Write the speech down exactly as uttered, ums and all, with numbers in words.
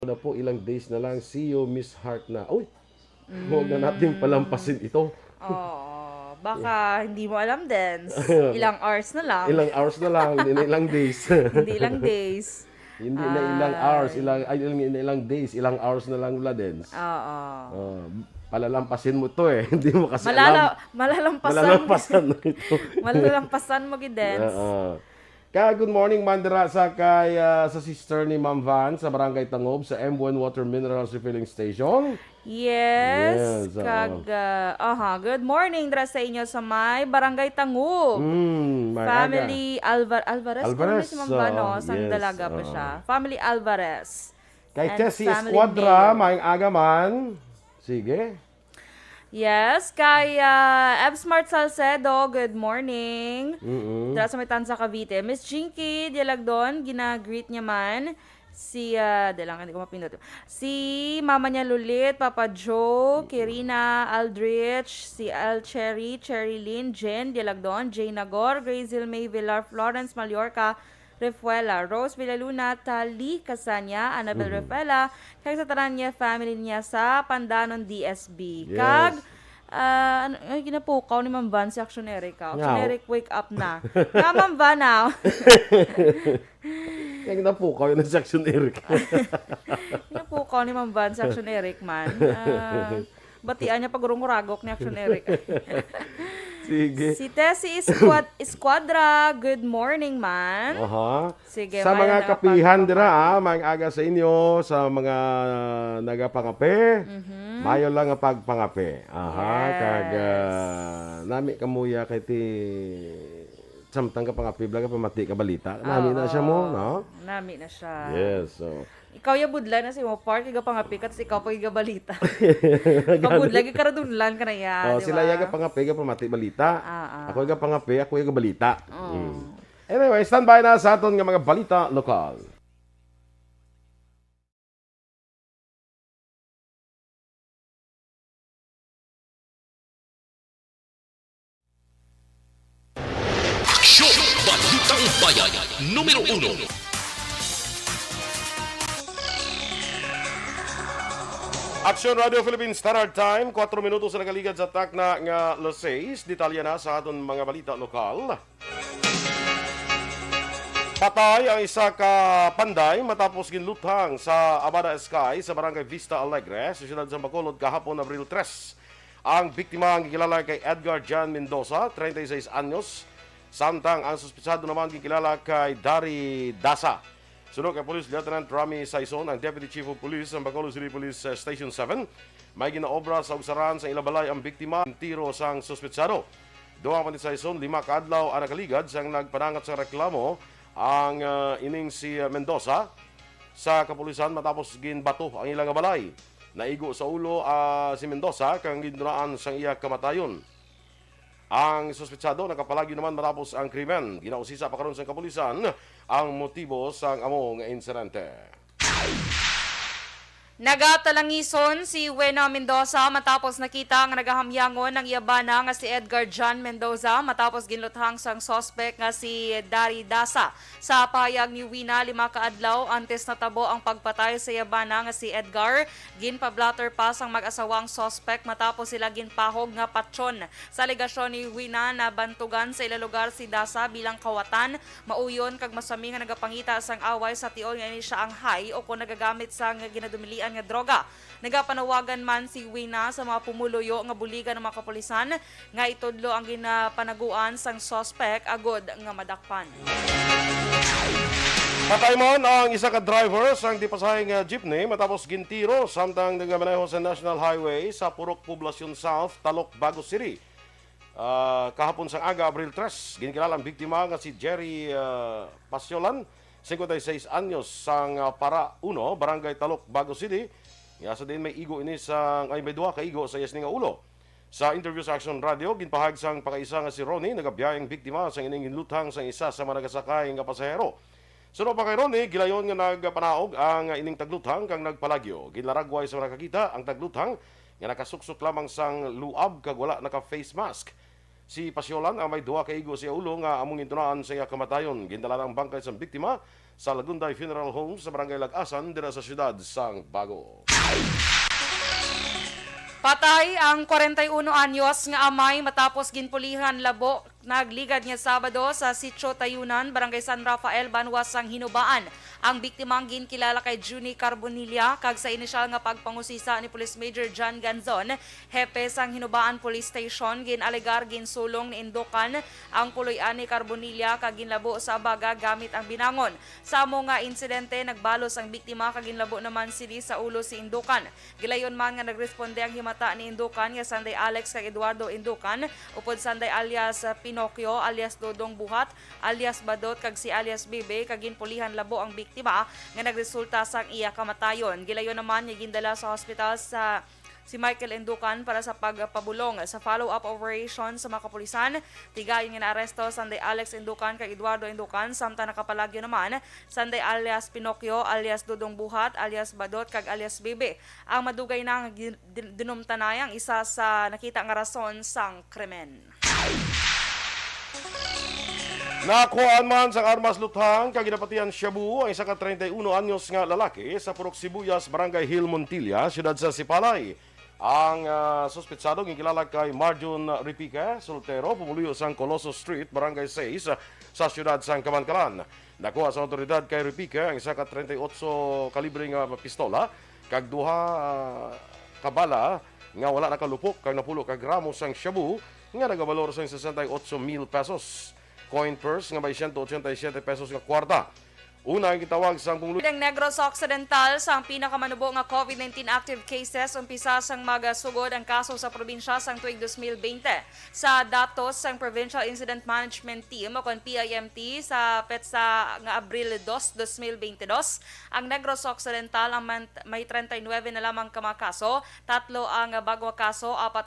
na po, ilang days na lang. See you, Miss Heart na. Uy, huwag na natin palampasin ito. Oo. Baka hindi mo alam, Dens. Ilang hours na lang. Ilang hours na lang, hindi na ilang days. Hindi ilang days. Hindi na ilang hours, Ay. ilang, ay, ilang, ilang days, ilang hours na lang, wala, Dens. Oo. Oh, palalampasin mo to eh. Hindi mo kasi Malala-, alam. Malalampasan. Malalampasan mo ito. Malalampasan mo, gid, Dens. Oo. Ka, good morning man dira sa kay, ah, sa sister ni Ma'am Van sa Barangay Tangob sa M one Water Minerals Refilling Station. Yes, Yes, oo. kag, ah, aha, good morning dira sa inyo sa may Barangay Tangob. Mm, may aga. Family Alvar-, Alvarez, Alvarez, kuno si Ma'am Van, oo, no? Sang yes, Dalaga pa oo. siya. Family Alvarez Kay and Tessie family Escuadra, Mayor. Maayong aga man. Sige. Yes, kay, ah, Evsmart Salcedo, good morning. Mm-mm. Dira sa may Tanza, Cavite. Miss Jinky Dialagdon, gina-greet niya man. Si, ah, di lang, hindi ko mapindot. Si Mama niya Lulit, Papa Joe, Kirina, Aldrich, si Al Cherry, Cherry Lynn, Jen Dialagdon, Jay Nagor, Grazel May Villar, Florence Mallorca, Refuela, Rose Villaluna, Tali Casania, Annabel Mhm. Refuela, kag sa tanan niya family niya sa Pandanon D S B. Yes. Kag, ah, ano, ay, ginapukaw ni Ma'am Van si Action Eric, ah. Action Ngaw. Eric, wake up na. Nga, Ma'am Van, ah. Kaya ginapukaw yun si Action Eric. Ginapukaw ni Ma'am Van si Action Eric, man. Ah, batian niya pag urunguragok ni Action Eric. Sige. Si Tessie Esquad-, Esquadra, good morning, man. Aha. Sige, Sa mayo mga na kapihan pagpapa- dira, ah, maayong aga sa inyo, sa mga nagapangape, Mhm. mayo lang ang pagpangape. Aha, Yes. kag, ah, nami kamuya kay ti samtang ka pangape, bala ka pamati ka balita. Nami na siya mo, Oo. no? Nami na siya. Yes, so. Ikaw ya budlay na si mo, Park, iga pangape ka, tas ikaw pa iga balita. Gani. Pabudlay, ikaw radunlan ka na ya, Oh, di sila ba? ya ga pangape, ga pamati balita. Ah, ah. Ako ga pangape, ako ya ga balita. Oh. Mm. Anyway, standby na sa aton nga mga balita lokal. Aksyon! Balitang Bayan, numero uno. Aksyon Radio Philippine Standard Time, kuwatro minutos na nakaligad sa takna nga alas sais. Detalye na sa aton mga balita lokal. Patay ang isa ka panday matapos ginluthang sa Abada Sky sa Barangay Vista Alegre sa siyudad sa Bacolod kahapon, Abril tres. Ang biktima ang gikilala kay Edgar John Mendoza, treinta y seis anyos, samtang ang suspetsado naman gikilala kay Dari Dasa. Suno kay Police Lieutenant Rami Saison, ang Deputy Chief of Police sa Bacolod City Police, eh, Station seven, may ginaobra sa ugsaran sa ila balay ang biktima, tiro sang suspetsado. Dugang pa ni Saison, lima ka adlaw ang nakaligad sang nagpanangat sang reklamo ang, ah, ining si, ah, Mendoza sa kapulisan matapos ginbato ang ila nga balay. Naigo sa ulo, ah, si Mendoza kag gindunaan sang iya kamatayon. Ang suspetsado nakapalagyo naman matapos ang krimen. Ginausisa pa karon sang kapulisan ang motibo sang amo nga insidente. Nagatalangison si Wena Mendoza matapos nakita nga nagahamyangon ang iya bana nga si Edgar John Mendoza matapos ginluthang sang suspek nga si Dari Dasa. Sa pahayag ni Wena, lima ka adlaw antes natabo ang pagpatay sa iya bana nga si Edgar, ginpa-blotter pa sang mag-asawa ang suspek matapos sila ginpahog nga patyon. Sa alegasyon ni Wena, nabantugan sa ila lugar si Dasa bilang kawatan, mauyon kag masami nga nagapangita sang away sa tion nga ini siya ang hay o kon nagagamit sang ginadumilian nga droga. Nagapanawagan man si Wena sa mga pumuluyo nga buligan ang mga kapulisan nga itudlo ang ginapanaguan sang suspek agod nga madakpan. Patay man ang isa ka driver sang di pasahe nga jeepney matapos gintiro samtang nagamaneho sa National Highway sa Purok Poblacion South, Talok, Bago City. Ah, kahapon sang aga, Abril tres, ginkilala ang biktima nga si Jerry, ah, Pasiolan, cincuenta y seis anyos, sang, ah, Para Uno, Barangay Talok, Bago City. Nga sa diin may igo ini sang, ay, may duha ka igo sa iya sini nga ulo. Sa interview sa Action Radio, ginpahayag sang pakaisa nga si Ronnie, nagabiyahe ang biktima sang ining ginluthang sang isa sa mga nagasakay nga pasahero. Suno pa kay Ronnie, gilayon nga nagpanaog ang ining tagluthang kag nagpalagyo. Ginlaragway sa mga nakakita ang tagluthang nga nakasuksok lamang sang luab kag wala naka-face mask. Si Pasiolan ang may duha ka igo sa iya ulo nga among gintunaan sa iya kamatayon. Gindala ang bangkay sang biktima sa Lagunday Funeral Home sa Barangay Lagasan dira sa siyudad sang Bago. Patay ang kwarenta y uno anyos nga amay matapos ginpulihan labo nagligad nga Sabado sa Sitio Tayunan, Barangay San Rafael, banwa sang Hinubaan. Ang biktima ang ginkilala kay Junie Carbonilla, kag sa inisyal nga pagpangusisa ni Police Major John Ganzon, hepe sang Hinubaan Police Station, gin-alegar ginsulong ni Indukan ang puloy-an ni Carbonilla kag ginlabo sa abaga gamit ang binangon. Sa amo nga insidente, nagbalos ang biktima kag ginlabo naman sini sa ulo si Indukan. Gilayon man nga nagresponde ang himata ni Indukan nga Sanday Alex kag Eduardo Indukan, upod Sanday alias Pinocchio, alias Dodong Buhat, alias Badot, kag si alias Bebe, kag ginpulihan labo ang biktima nga nagresulta sang iya kamatayon. Gilayon naman nga gindala sa hospital sa si Michael Indukan para sa pagpabulong sa follow-up operation sa mga kapulisan. Tigayon nga naaresto Sanday Alex Indukan kag Eduardo Indukan, samtang nakapalagyo naman Sanday alias Pinocchio, alias Dodong Buhat, alias Badot, kag alias Bebe. Ang madugay na nga gin-, din-, dinumtanay ang isa sa nakita nga rason sang krimen. Nakuhaan man sang armas luthang kag ginapatihan shabu ang isa ka treinta y uno anyos nga lalaki sa Purok Sibuyas, Barangay Hill Montilla, siyudad sa Sipalay. Ang, ah, suspetsado ginkilala kay Marjun Ripique, soltero, pumuluyo sang Coloso Street, Barangay Seis, sa siyudad sang Kamankalan. Nakuha sa awtoridad kay Ripique ang isa ka treinta y ocho kalibre nga pistola kag duha, ah, ka bala nga wala nakalupok kag napulo ka gramo sang shabu nga nagabalor sang sesenta y ocho mil pesos, coin purse nga may siyento ochenta y siyete pesos nga kwarta. Una ang gitawag sang pumuluyo. Ang Negros Occidental sang pinakamanubo nga COVID nineteen active cases umpisa sang magasugod ang kaso sa probinsya sang tuig dos mil bente. Sa datos sang Provincial Incident Management Team o kon P I M T, sa petsa nga Abril dos, dos mil bente dos, ang Negros Occidental ang man-, may treinta y nuebe na lamang ka mga kaso, tatlo ang bag-o kaso, apat ang